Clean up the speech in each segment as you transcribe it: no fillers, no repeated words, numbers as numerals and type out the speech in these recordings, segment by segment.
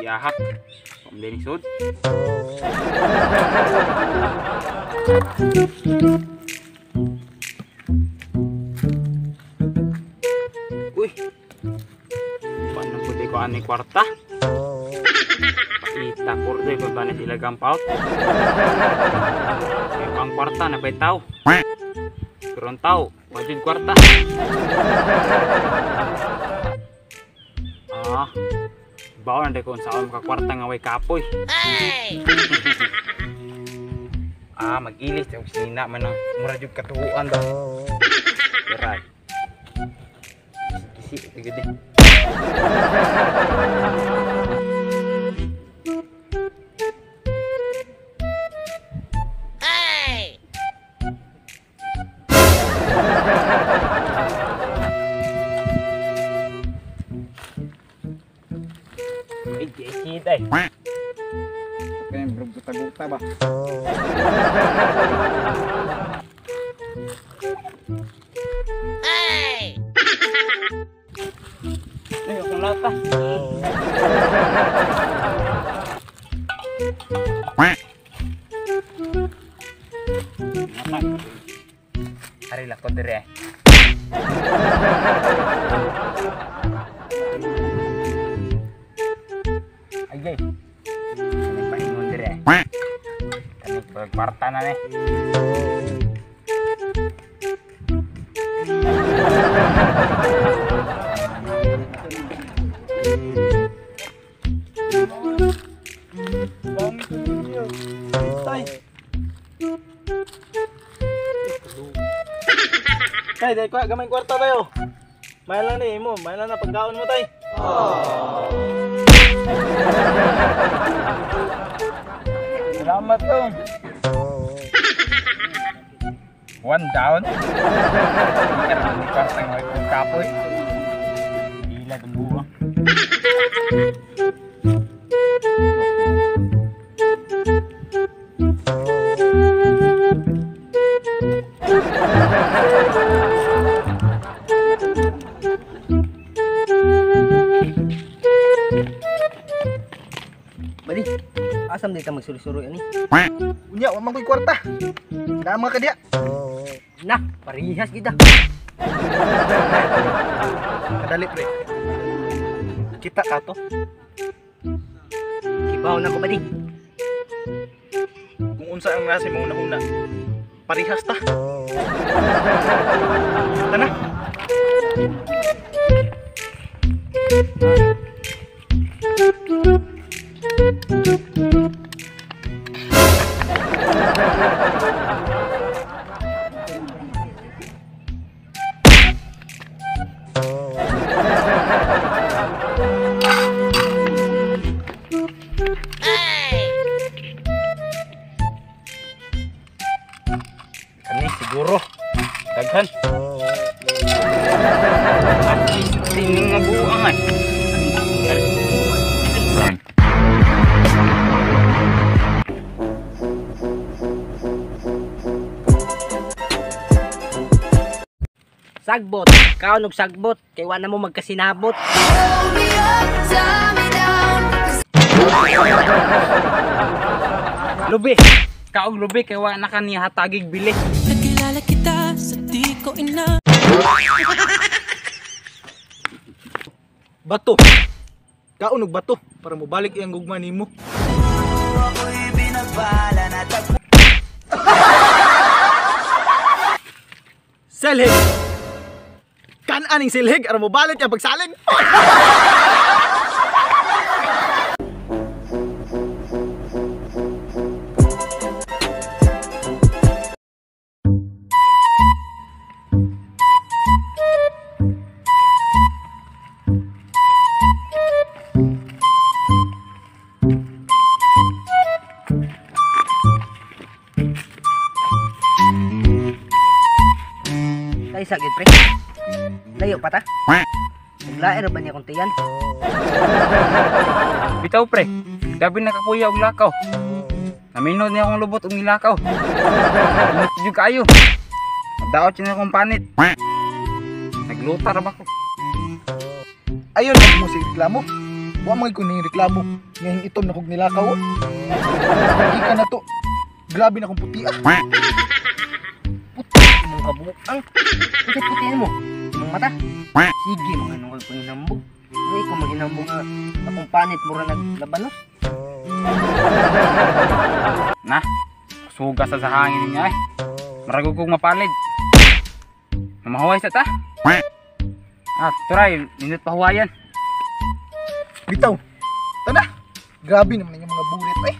Yahak. Pambilisod. Uy. Paano pwede ko ani kwarta? Paita kurdo iba na sila gampaut. May pang kwarta na bay tao. Pero ang tao, wajud kwarta. Ah. Bawa na ko sa akong kwarta nga way kapoy. Ah, mag-ilis og sina man ang mura jud katuhuan ba. Pero kisi gud eh. Ay, kita eh. Kaya buta-buta ba? Ay! Ay, akong lata. Hari lah ko dire. Ay, ini paingon dire. Kani kwarta na ni. Tay. Tay, dai kwa gamay kwarta tayo. May lang ni imo, may lang na pagkaon mo tay. Salamat dong. One down. Hindi ka naman kwarta ng may kapoy. Hila itong buwang. Bali, asam din ka magsuloy-suloy ani. Unya, wa man ko'y kwarta. Dama ka diya. Nah, parihas kita. Kadali pre. Kita ka to. Kibaw na ko bali. Kung unsa ang nasa imong una-una, parihas ta. Tana. Kani siguro daghan. At least tining nga buang ay. Sagbot, kaon og sagbot kay wa na mo magkasinabot. Lubi, kaog lubi kay wa na kaniya hatagig bili. Nakilala kita sa di ko ina. Bato. Kaon og bato para mobalik iyang gugma nimo. Selhig. Kan aning silhig aron mobalik ang pagsalig. Ay sa gid pre. Layo pa ta. Naglaer ba niya akong tiyan? Bitaw pre, gabi nakapuya og lakaw. Naminod niya akong lubot og nilakaw. Init jud kaayo. Nadaot siya akong panit. Naglutar ba ko? Ayon lang mo si reklamo. Wa man ko ning reklamo. Ngayong itom na kog nilakaw. Di ka na to. Grabe na kong puti ah. Puti imong kabuang. Unsay puti nimo? Imong mata. Sige mga nung panginambog. Uy, ko maginambog nga akong panit mura naglabanos. Na, suga sa hangin niya eh. Maragog kong mapalid. Mamahuway sa ta. Ah, turay, nindot pahuwayan. Bitaw. Tana. Grabe naman yung mga burit eh.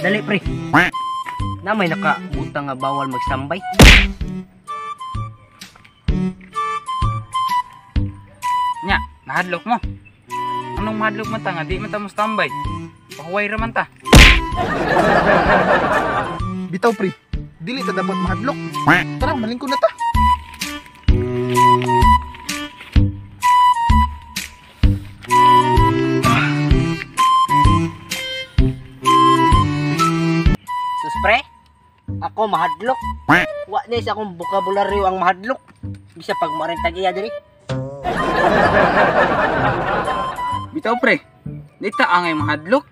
Dali pre. Na may nakabutang nga bawal magsambay. Nya, nahadlok mo. Anong mahadlok man ta nga di man ta mo standby? Pahuway ra man ta. Bitaw pre. Dili ta dapat mahadlok. Tara, malingkod na ta. Sus pre, ako mahadlok. Wa ni sa akong bokabularyo ang mahadlok. Bisa pag maring tag-iya diri. Bitaw pre, di ta angay mahadlok.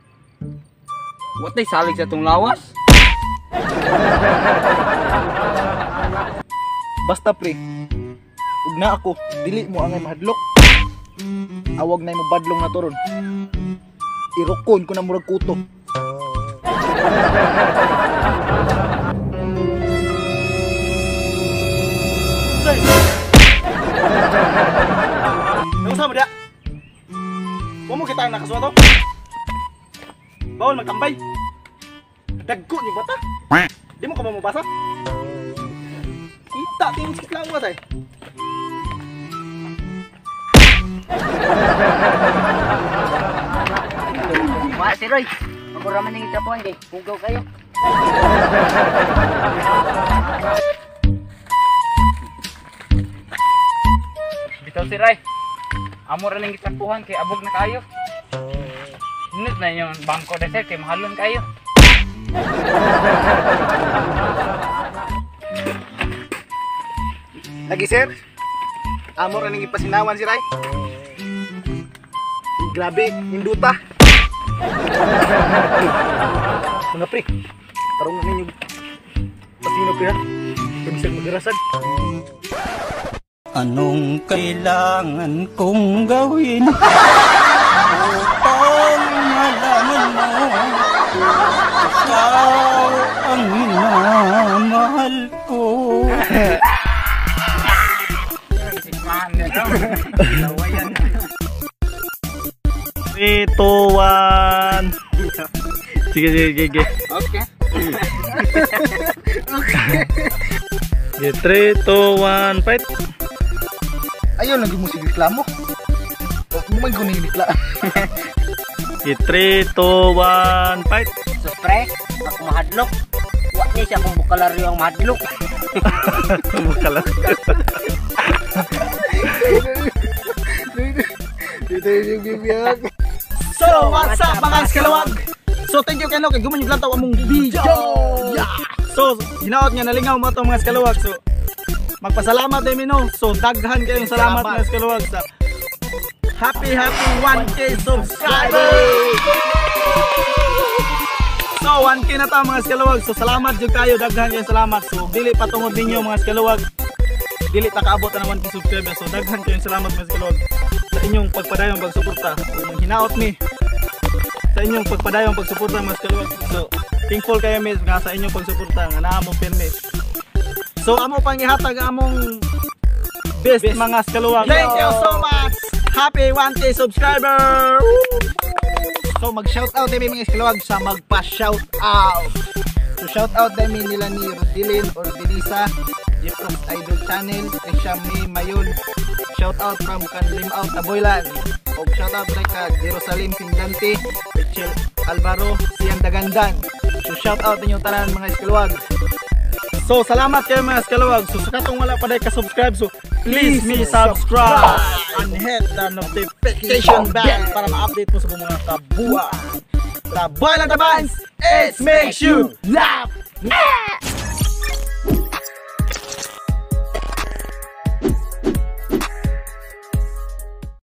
Wa tay salig sa tong lawas. Basta pre. Ug na ako, dili mo angay mahadlok. Awag na imo badlong na turon. Irokon ko na murag kuto. Nausa mo dia? Wa mo kita ang nakasuwato? Bawal magtambay. Dagko ni bata. Di mo ka mamabasa? Kita tingin sa lang mo tay. Wa si Roy. Ako ra man ning itapuan kay hugaw kayo. Bitaw si Ray. Amo ra ning gitapuhan kay abog na kayo. Nindot na yung bangko desert kay mahalon kayo. Lagi sir. Amo ra ning ipasinawan si Ray. Grabe, induta. Mga pre, tarong na ninyo. Pasino pre ha? Kay bisag magarasan. Anong kailangan kong gawin upang malaman mo ikaw ang minamahal ko? 3, 2, 1. Sige, sige, sige. Okay. Sige, 3, 2, 1, fight. Ayaw lang mo sige reklamo. Mo man ko ning reklamo. Sige, 3, 2, 1, fight. Sus pre, ako mahadlok. Wa ni sa akong bokabularyo ang mahadlok. Bukala. So, what's up mga eskalawag? So, thank you kano kay guman yung lantaw among video. Yeah. So, ginaot nga nalingaw mo ato mga eskalawag. So, magpasalamat din no. So, daghan kayong salamat mga eskalawag sa happy happy 1K subscribers. So, 1K na ta mga eskalawag. So, salamat jud kayo, daghan kayong salamat. So, dili patungod ninyo mga eskalawag, dili ta kaabot ang 1K subscribers. So, daghan kayong salamat mga eskalawag sa inyong pagpadayong pagsuporta. So, hinaot mi sa inyong pagpadayong pagsuporta mga eskalawag. So, thankful kayo mi nga sa inyong pagsuporta nga naa mo pirmi. So, amo pang ihatag among best mga eskalawag. Thank you so much. Happy 1K subscriber. So mag-shoutout din mga eskalawag sa magpa-shoutout. So shoutout din nila ni Rodilin or Denisa, Jeprox Idol Channel, Trisha May Mayon. Shoutout from Kanlimaw Taboylan. Og shoutout rin ka Jerusalem Sindante, Rachel Alvaro Sian Dagandan. So shout out ninyong tanan, mga iskaluwag. So salamat kayo, mga iskaluwag. So sa katong wala pa diay ka-subscribe, so please me subscribe and hit the notification bell para ma-update mo sa mga kabuuan. Trabaho lang tabans, it makes you laugh.